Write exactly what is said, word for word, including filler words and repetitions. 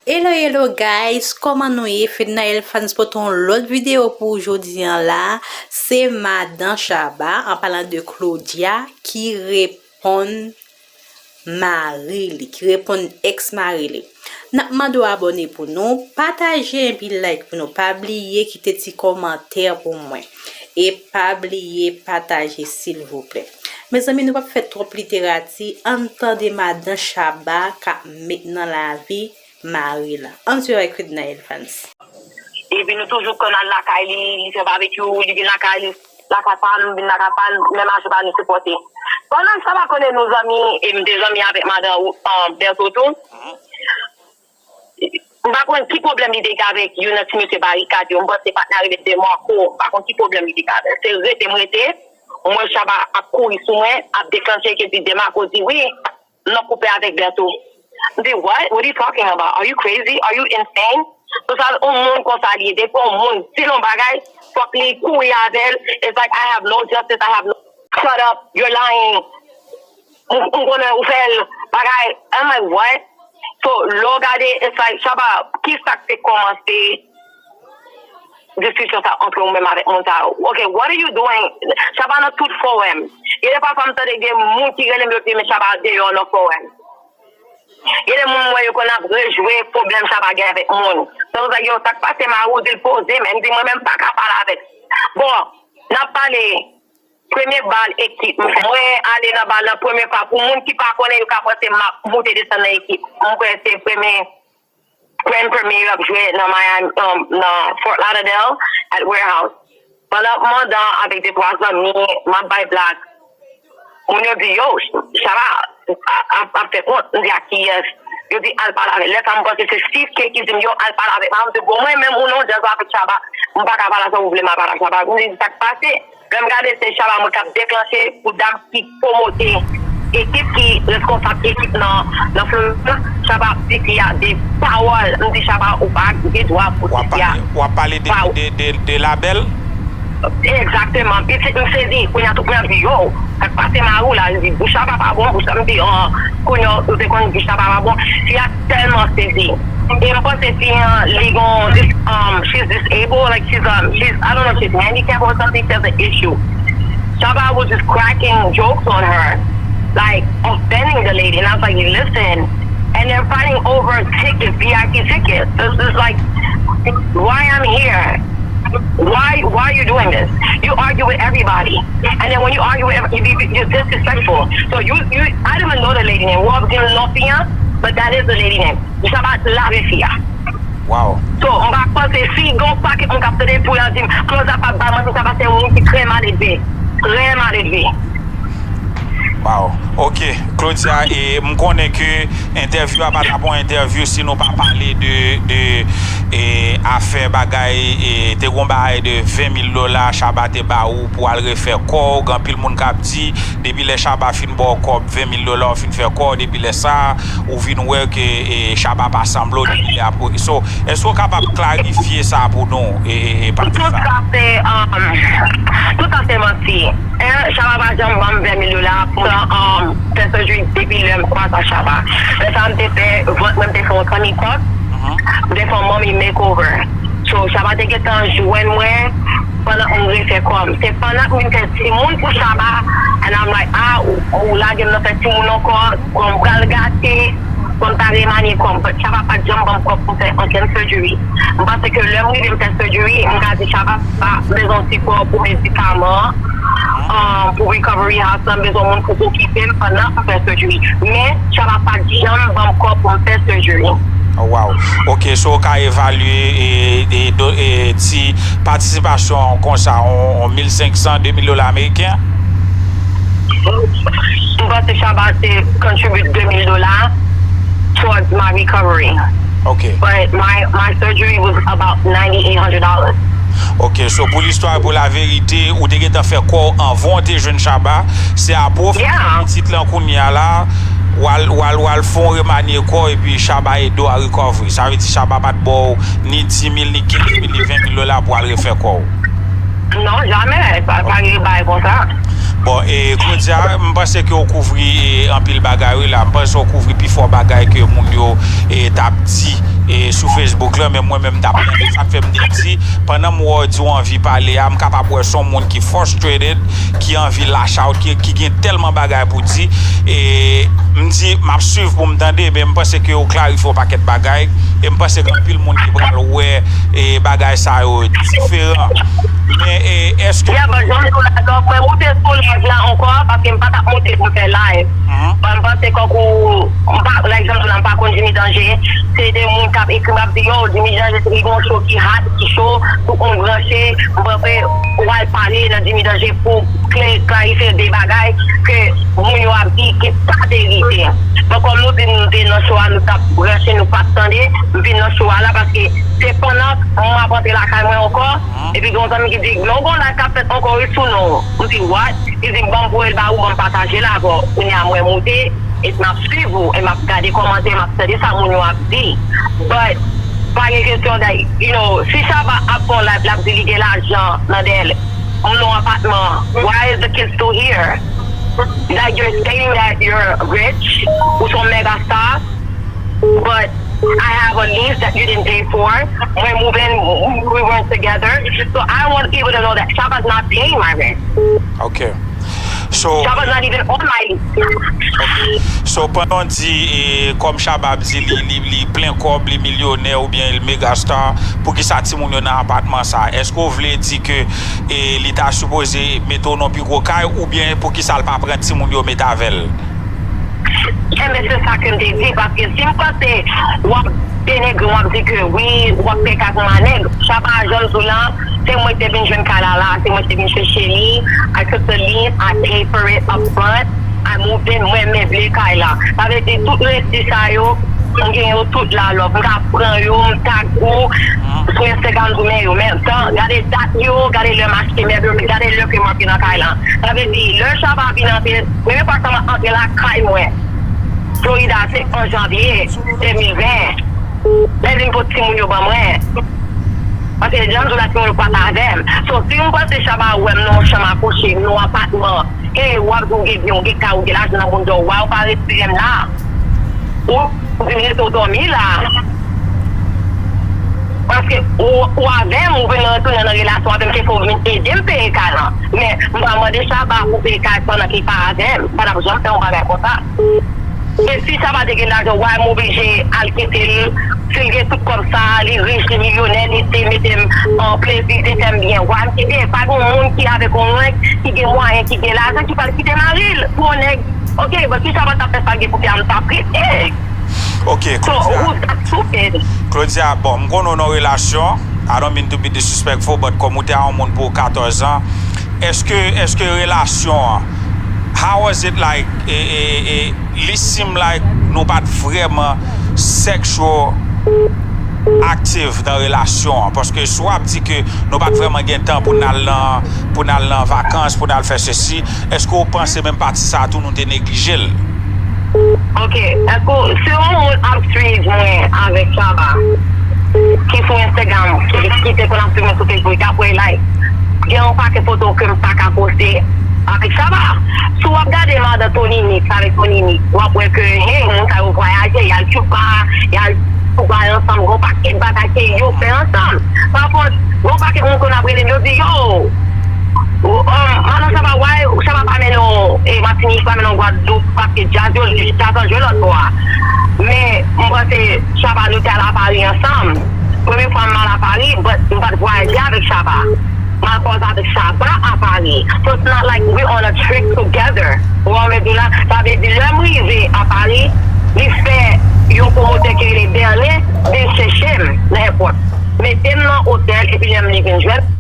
Hello, hello guys, kòman nou ye? Fednaelle Fans pote yon lòt videyo pou jodi an la. Se madan Shabba, an palan de Claudia, ki reponn mari li, ki reponn ex mari li. N ap mande w abòne pou nou, pataje epi like pou nou. Pa bliye kite ti kòmantè pou mwen. E pa bliye pataje silvouplè. Mezanmi, nou p ap fè twòp literati, ann tande madan Shabba k ap met nan lavi mari l. Ann swiv avèk Fednaelle Fans. Epi nou toujou konn al lakay li, li fè babekyou, li vin lakay li, lakay pa nou, vin lakay pa nou, menm aje pa nou sipòte. Pandan sa pa konnen nou zanmi, e m te zanmi avèk madan ou, um, Bertho tou. M pa konn ki pwoblèm li te gen avèk youn nan ti mesye Barikad yo, m panse patnè a rele Demarco, m pa konn ki pwoblèm li te gen avè l. Se rete m rete, m wè Shabba ap kouri sou mwen, ap deklanche, ke di Demarco di wi, m nan koupe avèk Bertho. M di, what? What are you talking about? Are you crazy? Are you insane? So sa, yon moun konsa li ye. Depi yon moun di l yon bagay, fòk li kouri avè l. It's like, I have no justice, I have no, shut up, you're lying. M, m konnen ou fè l bagay. I'm like, what? So, lè w gade, it's like, Shabba, ki sa k te kòmanse diskisyon sa ant ou menm avèk moun sa yo? Ok, what are you doing? Shabba nan tout forum. Gen de pafwa m tande gen moun ki rele m, yo di men Shabba deyò nan forum. Gen de moun m wè yo konn ap rejwe pwoblèm Shabba gen avèk moun. Se konsa yo, sa k pase mari w, di l poze, men m di mwen menm m pa ka pale avèk. Bon, n ap pale premye bal ekip m fè. Mwen ale nan bal nan premye fwa. Pou moun ki pa konnen, yo ka panse m ap moute desann nan ekip. Mwen kwè se premye Prem premye yo ap jwe nan Miami, um, nan Fort Lauderdale at Warehouse. Pandan m andan avèk de twa zanmi, m ap bay blag. Moun yo di, yo, Shabba ap, ap, ap fè kont. M di, ak kiyès? Yo di, al pale avè l. Lè sa a, m panse se Steve K ki di m, yo, al pale avèk Shabba. M di, bon, mwen menm, ou nan yon djaz avèk Shabba, m pa ka pale avè w, ou vle m al pale avè Shabba. M di, sa k pase? Lè m gade se Shabba mwen k ap deklanche pou dam ki pwomote ekip, ki reskonsab ekip nan, nan Florida. Shabba ap di fi a de pawòl. M di Shabba ou pa gen dwa pou di fi a. W ap pale de, de, de, de Labèl? Egzakteman. Pitit m sezi. Kounye a tout moun ap di yo, sa k pase mari w la? Li di bouch Shabba pa bon, bouch Shabba. M di an, kounye a ou te konn bouch Shabba pa bon. Fi a tèlman sezi. E m panse fi an, li gon, dis, um, she's disabled, like she's, um, she's, I don't know if she's handicapped or something, she has an issue. Shabba was just cracking jokes on her, like offending the lady. And I was like, listen. And they're fighting over tickets, V I P tickets. This is like, why I'm here? Why, why are you doing this? You argue with everybody. And then when you argue with everybody, you, you, you're disrespectful. So you, you, I didn't even know the lady name. Well, I was giving no fiance, but that is the lady name. Shabba lave fi a. Wow. So, m pa panse si gon pakèt moun k ap tande pou yo di m, Claudia pa ba manti, sa pa se yon moun ki trè maledve. Trè maledve. Wow. Ok, Claudia, e, m konnen ke entèvyou a pa t ap yon entèvyou si nou pa pale de, de, e, afè bagay, e, te gon bagay de ven mil dola Shabba te ba ou pou al refè kò w. Gen anpil moun k ap di, depi lè Shabba fin ba w kòb ven mil dola, w fin fè kò w, depi lè sa a, ou vin wè ke, e, Shabba pa sanble w depi lè a. So, èske w kapab klarifye sa pou nou, e, e, e, Patricia? Tout sa se, um, tout sa se manti. E, Shabba pa janm ban m ven mil dola pou m, um, fè surgery depi lè m kwaze ak Shabba. Lè sa a, m te fè vant mwen, m te fè yon tummy tuck, m te fè yon mommy makeover. So, Shabba te gentan jwenn mwen pandan m refè kò m. Se pandan m vin fè timoun pou Shabba, and I'm like, ah, ou, ou lage m nan fè timoun ankò, kò m pral gate, kò m ta remanye kò m. But Shabba pa t janm ban m kòb pou fè okenn surgery. M panse ke lè m rive m fè surgery, m ka di Shabba, m bezwen sipò pou medikaman, um, pou recovery house la, m bezwen moun pou okipe m pandan m fè surgery. Men, Shabba pa t janm ban m kòb pou m fè surgery. Oh, wow. Ok, so w ka evalye, e, e, do, e, ti patisipasyon w konsa, yon, yon mil senk san, de mil dola ameriken? M panse Shabba te contribute de mil dola towards my recovery. Ok. But my, my surgery was about ninety-eight hundred dollars. Ok, so pou listwa, pou laverite, ou te gentan fè kò w anvan w te jwenn Shabba, se apre w fin fè pitit lan kounye a la, w al, w al, w al fè yon remanye kò w epi Shabba ede w a recovery. Sa vle di Shabba pa t ba w ni dis mil, ni kenz mil, ni ven mil dola pou w al refè kò w. Non, jamè. Pa, pa gen bagay konsa. Bon, e, Claudia, m panse ke w kouvri, e, anpil bagay, wi, la. M panse w kouvri pifò bagay ke moun yo, e, t ap di, e, sou Facebook la, men mwen menm m t ap tande, sa k fè m te di, pandan m wè w di w anvi pale a, m kapab wè se yon moun ki frustrated, ki anvi lash out, ki, ki gen tèlman bagay pou di, e, m di, m ap swiv pou m tande, men m panse ke w klarifye yon pakèt bagay, e m panse gen anpil moun ki pral wè, e, bagay sa yo diferan. Men, e, èske... Yeah, but jan m di w la, donk, mwen moute sou live la ankò, paske m pa t ap moute pou m fè live. But m panse kankou, m pa, like, jan m di w la, m pa konn Jimmy Danger. Se de moun k ap ekri m, ap di, yo, Jimmy Danger, se li gon show ki hot, ki cho, tout moun branche, m panse, w al pale nan Jimmy Danger pou kle-, klarifye de bagay ke moun yo ap di ki pa verite. Bon, kòm nou di nou te nan show a, nou t ap branche, nou pa t tande, m vin nan show a la, paske se pandan m ap rantre lakay mwen ankò, epi gen yon zanmi ki di, men w gon live k ap fèt ankò wi sou non w. M di, what? Li di, ban m voye l ba ou, ban m pataje l avè w. Kounye a mwen moute, epi m ap swiv ou, e m ap gade kòmantè, m ap tande sa moun yo ap di. But, pa gen kesyon that, you know, si Shabba ap fè yon live, l ap di li gen lajan nan dèyè l, m nan yon apatman, why is the kid still here? Like, you're saying that you're rich, ou se yon mega star, but I have a lease that you didn't pay for. When moving, we weren't together. So I want people to know that Shabba's not paying my rent. Okay. So, Shabba's not even on my lease. Okay. So, pandan w di, e, kòm Shabba ap di, li, li, li plen kòb, li milyonè oubyen li mega star, poukisa timoun yo nan apatman sa? Èske w vle di ke, e, li ta sipoze mete w nan pi gwo kay, oubyen poukisa l pa pran timoun yo mete avè l? Enben, se sa ke m te di, paske si m panse w ap denigre m, w ap di ke wi, w ap fè kay pou manèg, Shabba, jan m di w la, se mwen ki te vin jwenn kay la la, se mwen ki te vin chèche li, I took the lease, I paid for it up front, I moved in, mwen meble kay la. Sa vle di, tout resi sa yo, m gen yo tout la, love. M ka pran yo, m tag ou sou Instagram, m di men yo, men tan, gade dat yo, gade lè m achte mèb yo, gade lè ke m antre nan kay la. Sa vle di, lè Shabba vin antre, premye fwa Shabba antre lakay mwen, Florida, se an janvye de mil ven. Lè l vin pot timoun yo ban mwen. Paske jan m di w la, timoun yo pa t avè m. So, si m panse Shabba wè m nan yon chanm a kouche, nan yon apatman, e w ap di w gen byen, w gen kay, w gen lajan nan bounda w, why w pa retire m la? Ou, ou vin rete w dòmi la. Paske ou, ou avè m, ou vin retounen nan relasyon avè m, se pou w vin ede m peye kay lan. Men, m pa mande Shabba pou peye kay pandan ke li pa avè m. M pa t ap janm fè yon bagay konsa. E si Shabba te gen lajan, why m oblije al kite l? Si l gen tout kòb sa, li rich, li milyonè, li te mete m an plezi, li te fè m byen. Why m kite? Pa gen moun ki avèk yon nèg ki gen mwayen, ki gen lajan, ki pral kite mari l pou yon nèg. Ok, but si Shabba t ap fè sa l gen pou fè a, m t ap rete. Ok, so, Claudia. Who's that stupid? Claudia, bon, m konnen w nan relasyon. I don't mean to be disrespectful, but kòm ou te a yon moun pou katòz an, èske, èske relasyon an, how was it like? E, e, e, li seem like nou pa t vrèman sexual active nan relasyon an. Paske si w ap di ke nou pa t vrèman gen tan pou n al nan, pou n al nan vakans, pou n al fè sesi, èske w panse menm pati sa a tou nou te neglije l? Ok, èske w, si yon moun ap swiv mwen avèk Shabba, ki sou Instagram, ki, ki te konn ap swiv mwen sou Facebook, y ap wè, like, gen yon pakèt foto ke m pa ka poste avèk Shabba. Si w ap gade madan Tony Mix avèk Tony Mix, w ap wè ke, hey, moun sa yo vwayaje, y al Cuba, y al Dubai ansanm, gon pakèt bagay ke yo fè ansanm. Pafwa, gon pakèt moun konn ap rele m, yo di, yo, um, madan Shabba, why Shabba pa mennen w, e, Matinik, pa mennen w Gwadloup, paske djaz yo, djaz lan jwe lòt bò a. Men, m panse Shabba nou te al a Pari ansanm. Premye fwa m al a Pari, but m pa t vwayaje avèk Shabba. M al pòz avèk Shabba a Pari. So it's not like we on a trip together. Ou wè m di la, sa vle di lè m rive a Pari, li fè yon pwomotè ki rele Berlin vin chèche m nan èpòt. Mete m nan otèl, epi lè m li vin jwenn,